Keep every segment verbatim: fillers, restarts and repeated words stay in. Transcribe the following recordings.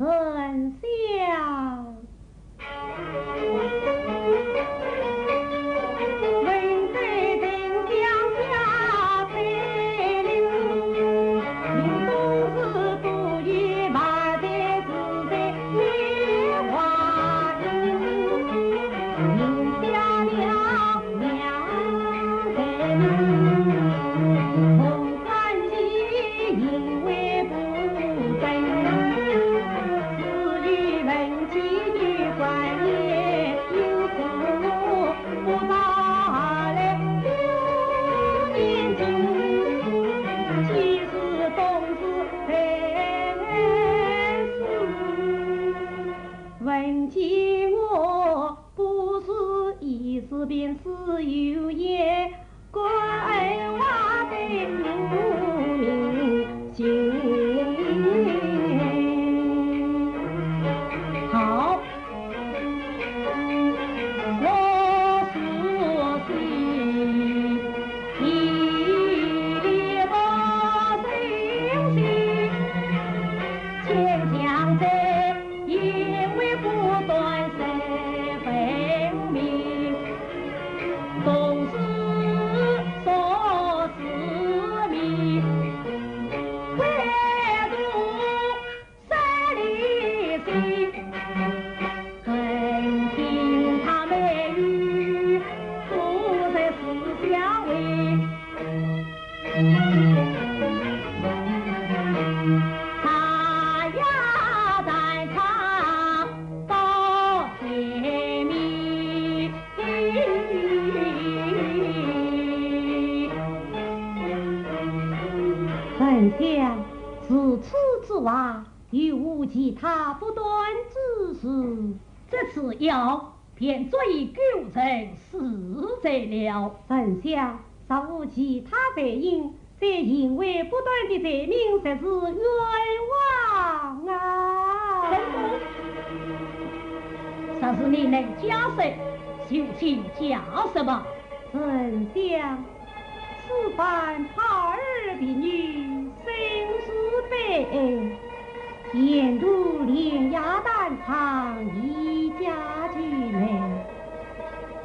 丞相。好。丞相，除此之外， 有无其他不端之事？这次要便足以救人死罪了。丞相，若无其他罪因，这行为不端的罪名，实是冤枉啊！本宫，若是你能解释，就请解释吧。 丞相，此番抛儿弃女，甚是悲哀。沿途连夜登船，一家俱没。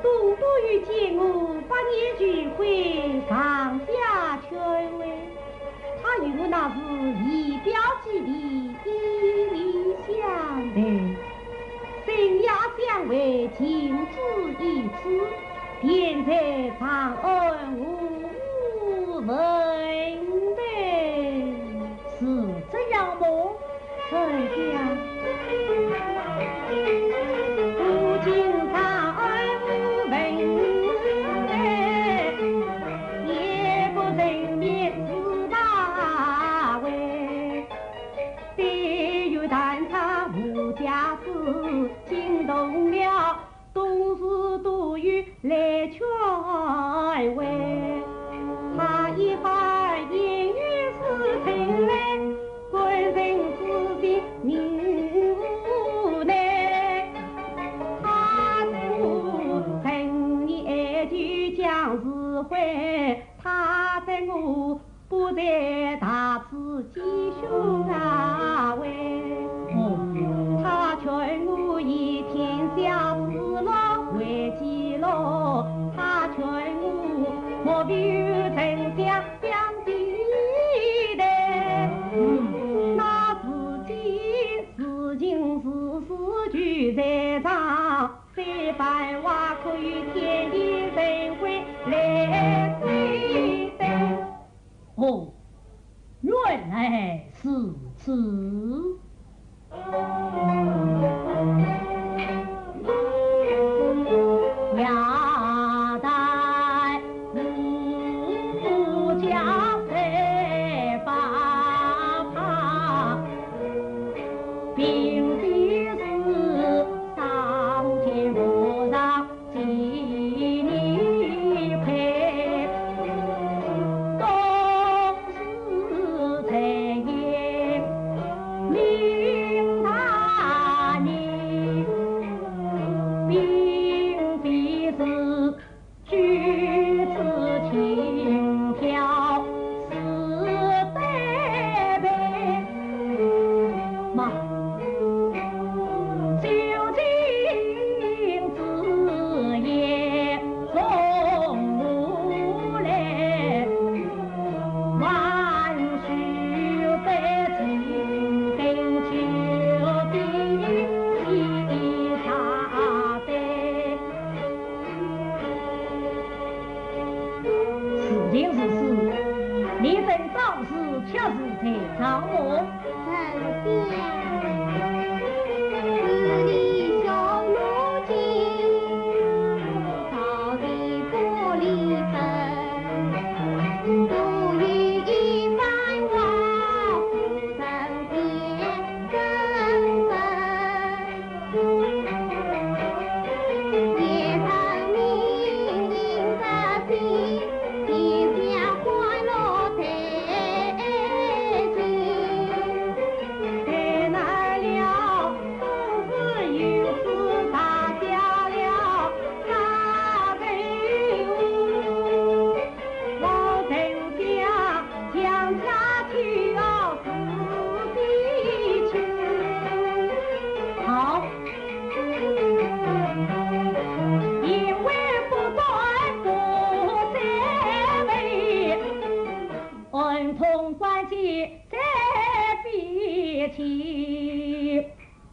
东都御史见我百念俱灰，上下劝慰。 他与我那时以表寄礼，以礼相待，深夜相会，情至意此，便在长安，我无问题。是这样么？丞相。 嗯。哦，原来如此。 妈，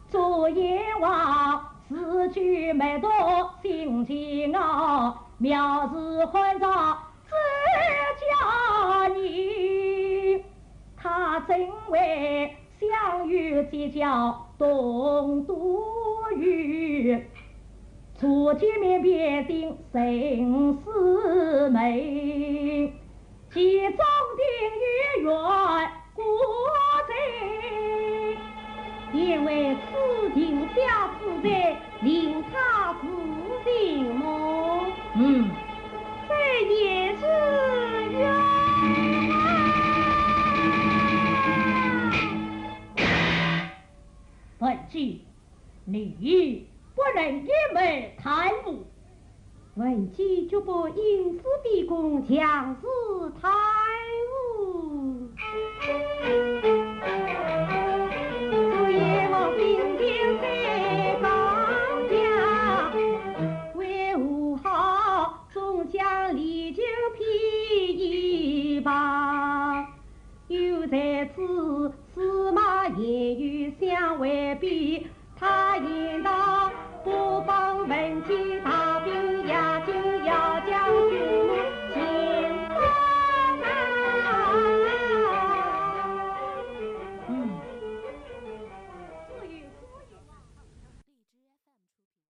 左贤王，自举梅毒心前傲，藐视汉朝周家人。他曾为项羽结交东都侯，初见面便定生死盟。 其中定有远古情。因为此定下之罪，令他自尽么？嗯。这也是冤枉。文姬，你不能一味贪污。 闻之，举步因私逼供，强似贪污。所以我今天才讲讲，为何好总将李靖批一榜？又在此司马晏与相为比，他言道